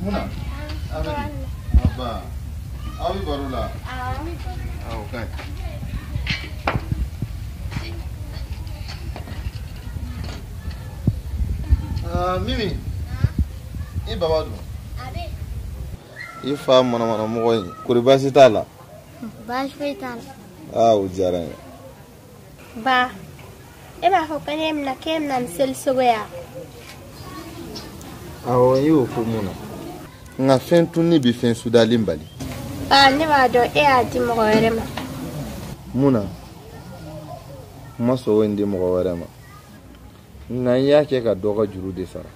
Muna a bɛ di? Aba aw bɛ baro la? Awɔ, o ka ɲi. Aa Mimi, i baba dun? I fa manamana mɔgɔ in, kori baasi t'a la? Baasi foyi t'a la. Aa o diyara n ye. Ba, e b'a fɔ ko ne bɛna k'e bɛna ni seli sogo ye wa? Awɔ, n y'o fɔ mun na? Nka fɛn tunni bɛ fɛn sudalen bali. Ba, ne b'a dɔn e y'a di mɔgɔ wɛrɛ ma. Mun na? N ma sogo in di mɔgɔ wɛrɛ ma. Nka n y'a kɛ ka dɔ ka juru de sara.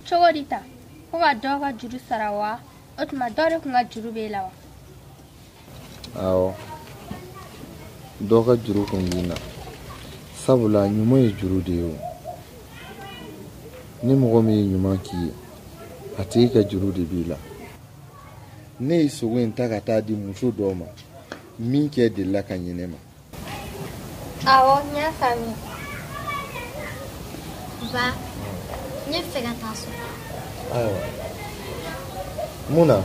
Cogo di tan? Ko ka dɔ ka juru sara wa? O tuma dɔ de tun ka juru b'e la wa? Awɔ, dɔ ka juru tun b'i na. Sabula ɲuman ye juru de ye o. Ni mɔgɔ min ye ɲuman k'i ye, a tigi ka juru de b'i la. Ne ye sogo in ta ka taa di muso dɔ ma min kɛ delila ka ɲinɛ ma. Awɔ, n y'a faamuya. Ba, ne bɛ fɛ ka taa so. Ayiwa, mun na?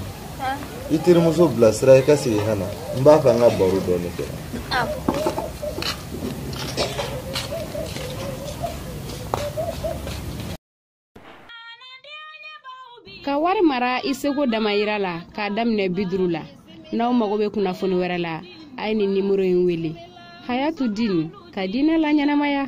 I terimuso bilasira i ka segin ka na. N b'a fɛ an ka baro dɔɔni kɛ. Awɔ. Ka wari mara i seko damayira la k'a daminɛ 50 la. N'aw mago bɛ kunnafoni wɛrɛ la, a ye nin nimoro in wele. Hayatu Din ka diinɛ la ɲɛnamaya.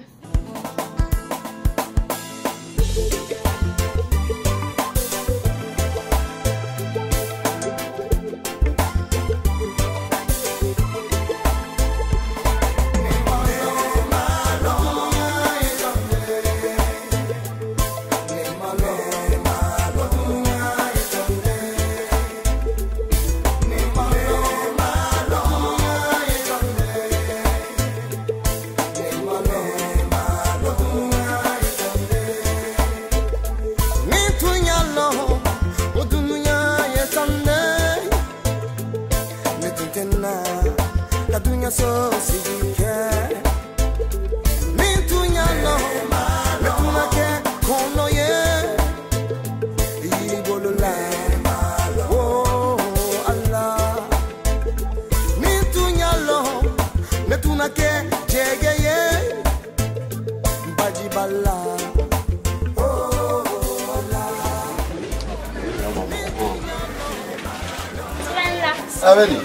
Abedi,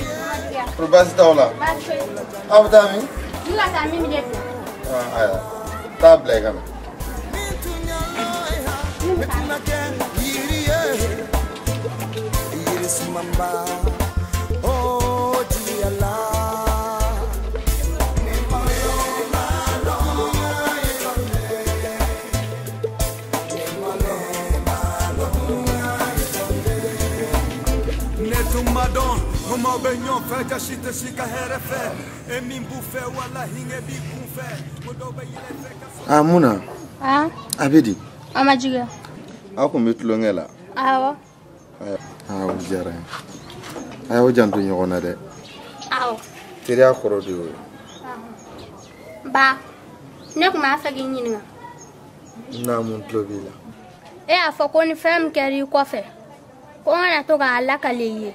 baasi t'aw la? Aw bɛ taa min? N ka taa min de bila. Ayiwa, taa bila i ka na. Ah, mun na? A bɛ di? A ma jigiya. Aw kun bɛ tulonkɛ la? Awɔ. Aa, o diyara n ye. A y'aw janto ɲɔgɔn na dɛ. Awɔ. Teriya kɔrɔ de y'o ye. Ba, ne tun b'a fɛ k'i ɲininka. Naamu, n tulo b'i la. E y'a fɔ ko ni fɛn min kɛra i kɔfɛ, ko n kana to k'a lakale i ye.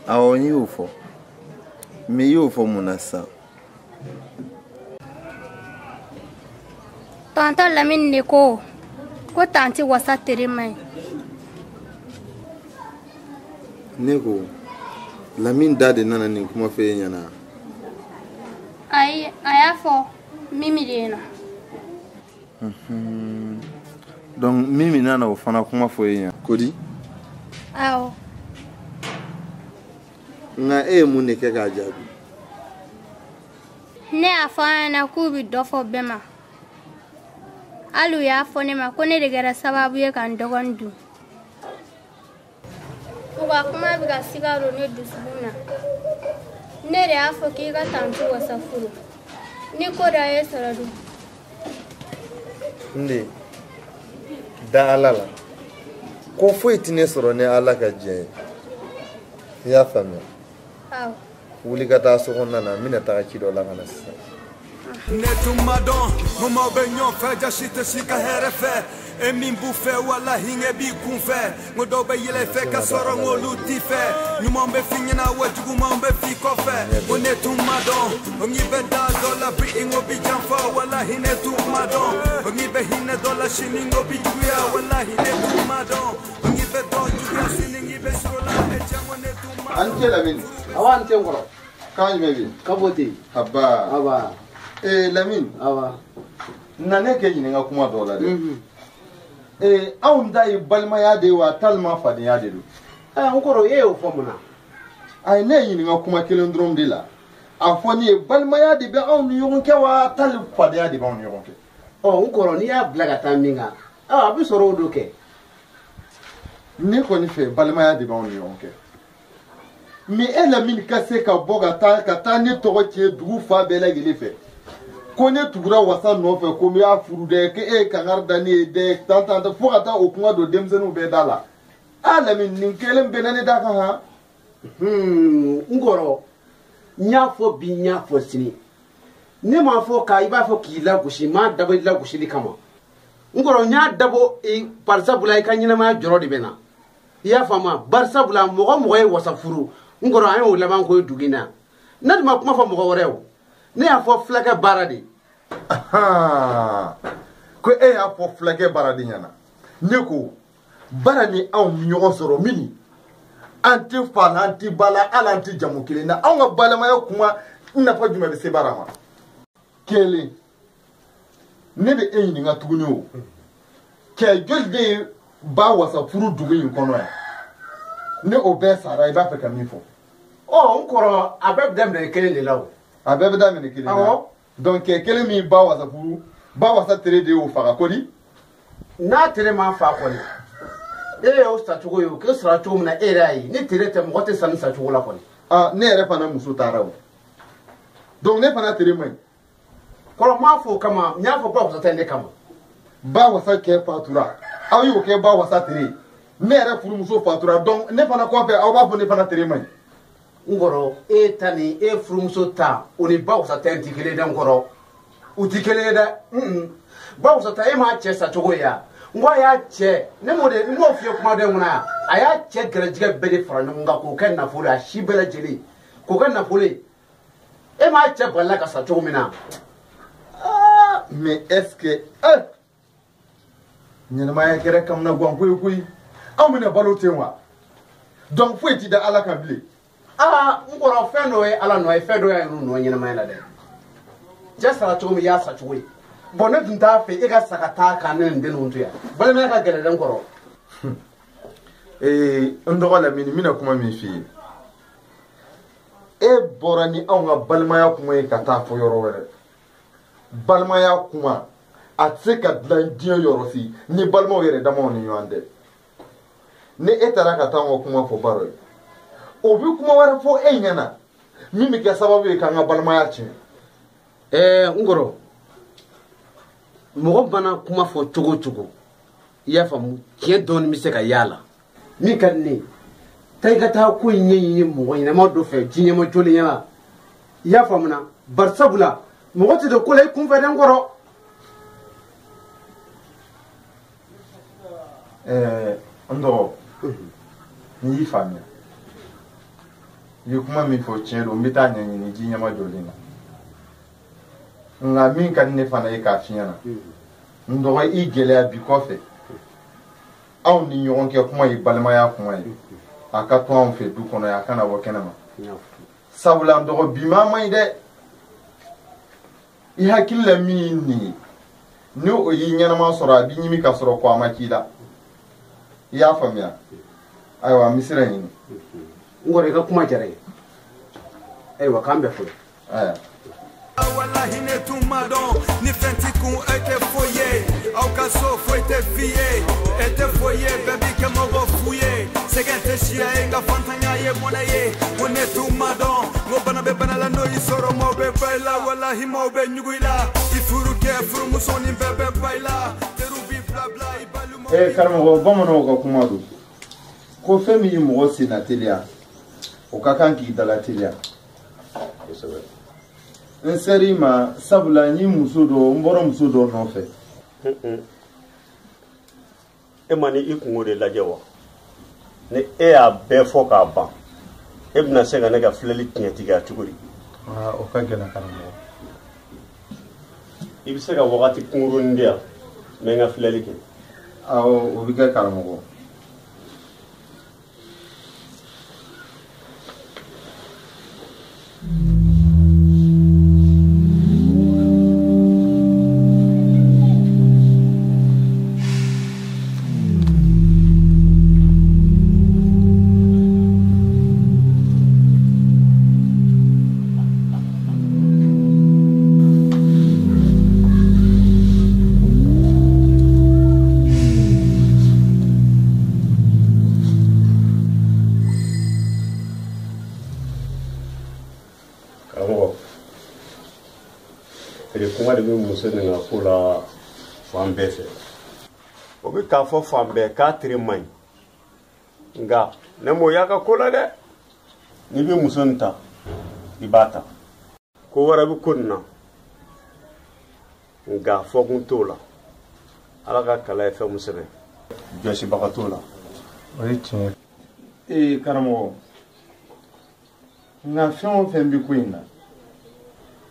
Awɔ, n y'o fɔ. Mais i y'o fɔ mun na sisan? Tɔntɔn Lamini de ko ko tanti Wasa tere man ɲi. Ne ko Lamini da de nana nin kuma fɔ e ɲɛna? Ayi, a y'a fɔ Mimi de ɲɛna. Donc Mimi nana o fana kuma fɔ e ɲɛna. Ko di? Awɔ. Nka e ye mun de kɛ k'a jaabi? Ne y'a fɔ an ɲɛna k'u bɛ dɔ fɔ bɛɛ ma. Hali u y'a fɔ ne ma ko ne de kɛra sababu ye ka n dɔgɔnin dun. U ka kuma bɛ ka siga don ne dusukun na. Ne de y'a fɔ k'i ka tanti Wasa furu. Ni ko dɔ y'e sɔrɔ dun? N den, da Ala la. Ko foyi tɛ ne sɔrɔ ni Ala ka diɲɛ ye. I y'a faamuya? Awɔ. Wuli ka taa so kɔnɔna na, n bɛna taga ci dɔ la ka na sisan. Ne tun ma dɔn ko maaw bɛ ɲɔgɔn fɛ jasi tɛ si ka hɛrɛ fɛ E min b'u fɛ walahi ŋe b'i kun fɛ n ko dɔw bɛ yɛlɛ i fɛ ka sɔrɔ n k'olu t'i fɛ ɲuman bɛ f'i ɲɛna wa juguman bɛ f'i kɔfɛ ko ne tun ma dɔn o ŋ'i bɛ da dɔ la bi n ko bi janfa walahi ne tun ma dɔn o ŋ'i bɛ hinɛ dɔ la sini n ko bi juguya walahi ne tun ma dɔn o ŋ'i bɛ dɔn juguya sini ŋ'i bɛ sɔrɔ la e cɛ ko ne tun ma dɔn. An cɛ Lamini. Awa an cɛ n kɔrɔ. Kan jumɛn bɛ yen? Ka bɔ ten. Aba. Aba. Ee Lamini. Awa. Na ne k'e ɲininka kuma dɔ la dɛ. Ee anw ta ye balimaya de ye wa talima fadenya de don. N kɔrɔ e y'o fɔ mun na? Ayi ne ye ɲininka kuma kelen dɔrɔn de la. A fɔ ne ye balimaya de bɛ anw ni ɲɔgɔn cɛ wa tali fadenya de b'anw ni ɲɔgɔn cɛ. Ɔ n kɔrɔ n'i y'a bila ka taa min kan a bɛ sɔrɔ o don kɛ. Ne kɔni fɛ balimaya de b'anw ni ɲɔgɔn cɛ. Mais e Lamini ka se ka bɔ ka taa ne tɔgɔ tiɲɛ dugu fa bɛɛ lajɛlen fɛ. Ko ne tugura Wasa nɔfɛ ko n y'a furu dɛ ko e ye kangari da ne ye dɛ tan tan fo ka taa o kuma don denmisɛnninw bɛɛ da la. A Lamini nin kelen bɛnna ne da kan han. N kɔrɔ n y'a fɔ bi n y'a fɔ sini ne m'a fɔ k'a i b'a fɔ k'i lagosi n m'a dabɔ i lagosili kama n kɔrɔ n y'a dabɔ barisabula i ka ɲɛnamaya jɔrɔ de bɛ na i y'a faamu barisabula mɔgɔ mɔgɔ ye Wasa furu n kɔrɔ an y'o laban ko ye dugu in na ne tun ma kuma fɔ mɔgɔ wɛrɛ o. Ne y'a fɔ fulakɛ baara de. Ko e y'a fɔ fulakɛ baara de ɲɛna. Ne ko baara ni anw ɲɔgɔn sɔrɔ min an tɛ fa la an tɛ ba la hali an tɛ jamu kelen na anw ka balimaya kuma nafa jumɛn bɛ se baara ma. Kelen ne bɛ e ɲininka tuguni o cɛ joli de ye ba Wasa furu dugu in kɔnɔ yan ne o bɛɛ sara i b'a fɛ ka min fɔ. Ɔ n kɔrɔ a bɛɛ bɛ daminɛ kelen de la o. A bɛɛ bɛ daminɛ kelen na. Donc kelen min ba Wasa furu ba Wasa tere de y'o faga ko di. N'a tere ma fa kɔni e y'o sacogo ye o k'e sara cogo min na e yɛrɛ y'a ye ni tere tɛ mɔgɔ tɛ sanni sacogo la kɔni. Aa ne yɛrɛ fana muso taara o donc ne fana tere man ɲi. Kɔrɔ n m'a fɔ o kama n y'a fɔ ba Wasa tɛ ne kama. Ba Wasa kɛ fatura aw y'o kɛ ba Wasa tere ye ne yɛrɛ furumuso fatura donc ne fana kɔfɛ aw b'a fɔ ne fana tere man ɲi. N kɔrɔ e ta ni e furumuso ta o ni ba Wasa ta in ti kelen dɛ n kɔrɔ u ti kelen ye dɛ ba Wasa ta e m'a cɛ sacogo ye yan n ko a y'a cɛ ne m'o de n m'o f'i ye kuma dɔ in kɔnɔ yan a y'a cɛ gɛrɛjɛgɛ bɛɛ de fara ɲɔgɔn kan k'o kɛ nafolo ye a si bɛɛ lajɛlen k'o kɛ nafolo ye e m'a cɛ balila ka sa cogo min na. Mais est-ce que ɲɛnamaya kɛra kamanagan ko ye koyi anw bɛna balo ten wa donc foyi ti da Ala kan bilen. Aa n kɔrɔ fɛn dɔ ye Ala nɔ ye fɛn dɔ y'a nɔ ɲɛnamaya la dɛ cɛ sara cogo min i y'a sa cogo ye bɔn ne tun t'a fɛ e ka sa ka taa k'an ne nin den ninnu to yan balimaya ka gɛlɛn dɛ n kɔrɔ. Ee n dɔgɔ Lamini n bɛna kuma min f'i ye e bɔra ni anw ka balimaya kuma ye ka taa fɔ yɔrɔ wɛrɛ balimaya kuma a tɛ se ka dilan diɲɛ yɔrɔ si ni balimaw yɛrɛ damaw ni ɲɔgɔn tɛ ni e taara ka taa anw ka kuma fɔ baro ye. O bɛ kuma wɛrɛ fɔ e ɲɛna min bɛ kɛ sababu ye k'an ka balimaya tiɲɛ. Ɛɛ n kɔrɔ mɔgɔ mana kuma fɔ cogo o cogo i y'a faamu tiɲɛ dɔɔni bɛ se ka y'a la min ka di ne ye taa i ka taa ko in ɲɛɲini mɔgɔ ɲɛnama dɔ fɛ ji ɲɛma jɔlen ɲɛna i y'a faamu na barisabula mɔgɔ tɛ don ko la i kunfɛ dɛ n kɔrɔ. Ɛɛ n dɔgɔ n y'i faamuya. I ye kuma min fɔ tiɲɛ don n bɛ taa ɲɛɲini ji ɲɛma jɔlen na nka min ka di ne fana ye k'a f'i ɲɛna n dɔgɔ i gɛlɛya bi kɔfɛ anw ni ɲɔgɔn cɛ kuma ye balimaya kuma ye a ka to anw fɛ du kɔnɔ yan a kana bɔ kɛnɛma sabula n dɔgɔ bi maa man ɲi dɛ i hakili la min ye nin ye ni o y'i ɲɛnama sɔrɔ a b'i ɲimi ka sɔrɔ ko a ma k'i la i y'a faamuya ayiwa n bɛ sira ɲini. N kɔrɔ i ka kuma diyara n ye ayiwa k'an bɛn fɔlɔ. Ayiwa. Walahi ne tun ma dɔn ni fɛn t'i kun e tɛ foyi ye aw ka so foyi tɛ f'i ye e tɛ foyi ye bɛɛ b'i kɛ mɔgɔ fu ye sɛgɛn tɛ siya ye nka fantanya ye mɔnɛ ye ko ne tun ma dɔn n ko bana bɛ bana la n'o y'i sɔrɔ maaw bɛ ba i la walahi maaw bɛ ɲugu i la i furu kɛ furumuso ni bɛɛ bɛ ba i la teriw b'i bila bila i balimaw. Karamɔgɔ bamananw ka kuma don ko fɛn min ye mɔgɔ senna teliya o ka kan k'i dala teliya. Kosɛbɛ. N ser'i ma sabula n ye muso dɔ n bɔra muso dɔ nɔfɛ. E ma ni i kungo de lajɛ wa? Ni e y'a bɛɛ fɔ k'a ban, e bɛna se ka ne ka filɛli tiɲɛtigiya cogo di? O ka gɛlɛn karamɔgɔ. I bɛ se ka wagati kunkurunin di yan, n bɛ n ka filɛli kɛ. Awɔ, o bɛ kɛ karamɔgɔ. Kuma de bɛ muso nin ka ko la fan bɛɛ fɛ. O bɛ k'a fɔ fan bɛɛ k'a teri man ɲi, nka ne m'o y'a ka ko la dɛ. N'i bɛ muso nin ta, i b'a ta. Ko wɛrɛ bɛ ko nin na, nka fɔkun t'o la. Ala ka kala ye fɛn min sɛbɛn, jɔsibaga t'o la. O ye tiɲɛ ye. Ee karamɔgɔ, nka fɛn o fɛn bɛ ko in na,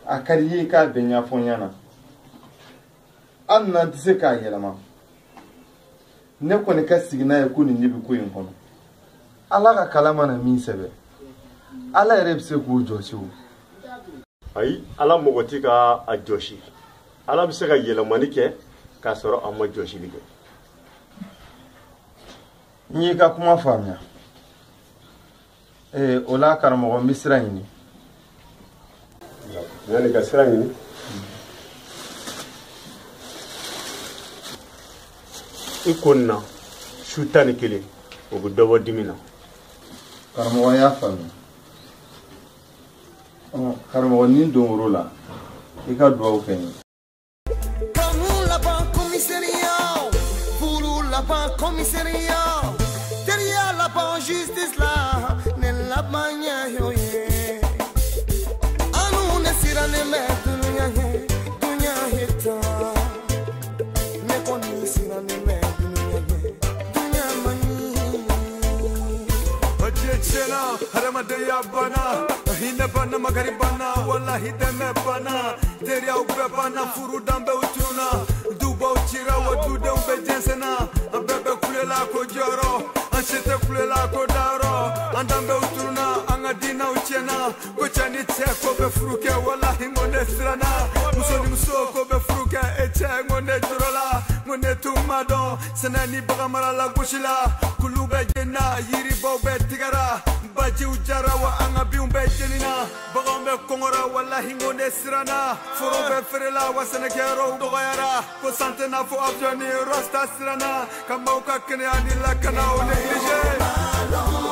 a ka di i ye k'a bɛɛ ɲɛfɔ n ɲɛna. Hali n'an tɛ se k'a yɛlɛma, ne kɔni ka sigi n'a ye ko nin de bɛ ko in kɔnɔ. Ala ka kalan mana min sɛbɛn, Ala yɛrɛ bɛ se k'o jɔsi o. Ayi, Ala mɔgɔ tɛ ka a jɔsi. Ala bɛ se ka yɛlɛmani kɛ k'a sɔrɔ a ma jɔsili kɛ. N y'i ka kuma faamuya. O la karamɔgɔ, n bɛ sira ɲini. Yani ka sira ɲini, i ko nin na su 11, o bɛ dɔ bɔ dimi na. Karamɔgɔ, y'a faamuya. Karamɔgɔ, ni don woro la, i ka duwawu kɛ n ye. Kanu laban commissariat, furu laban commissariat, teriya laban justice la, ne laban ɲɛ y'o ye. Hadamadenya banna, hinɛ banna, makari banna, walahi dɛmɛ banna, teriyaw bɛɛ banna, furu danbew tununa, dubaw cira wa dudenw bɛɛ jɛnsɛnna, an bɛɛ bɛ kulela ko jɔyɔrɔ, an si tɛ kulela ko dayɔrɔ, an danbew tununa, an ka diinɛw tiɲɛna, ko cɛ ni cɛ ko bɛ furu kɛ, walahi n ko ne siranna, muso ni muso ko bɛ furu kɛ, e cɛ n ko ne jɔrɔ la, n ko ne tun ma dɔn, sɛnɛ ni bagan mara la gosi la, kulu bɛ jenina, yiribaw bɛɛ tigɛra. Bajiw jara wa an ka binw bɛɛ jenina, baganw bɛ kɔngɔra, walahi n ko ne siranna, foro bɛɛ feerela wa sɛnɛkɛyɔrɔw dɔgɔyara, ko san tɛ n'a fɔ avion ni rasta siranna, ka maaw ka kɛnɛya ni lakana o négligé.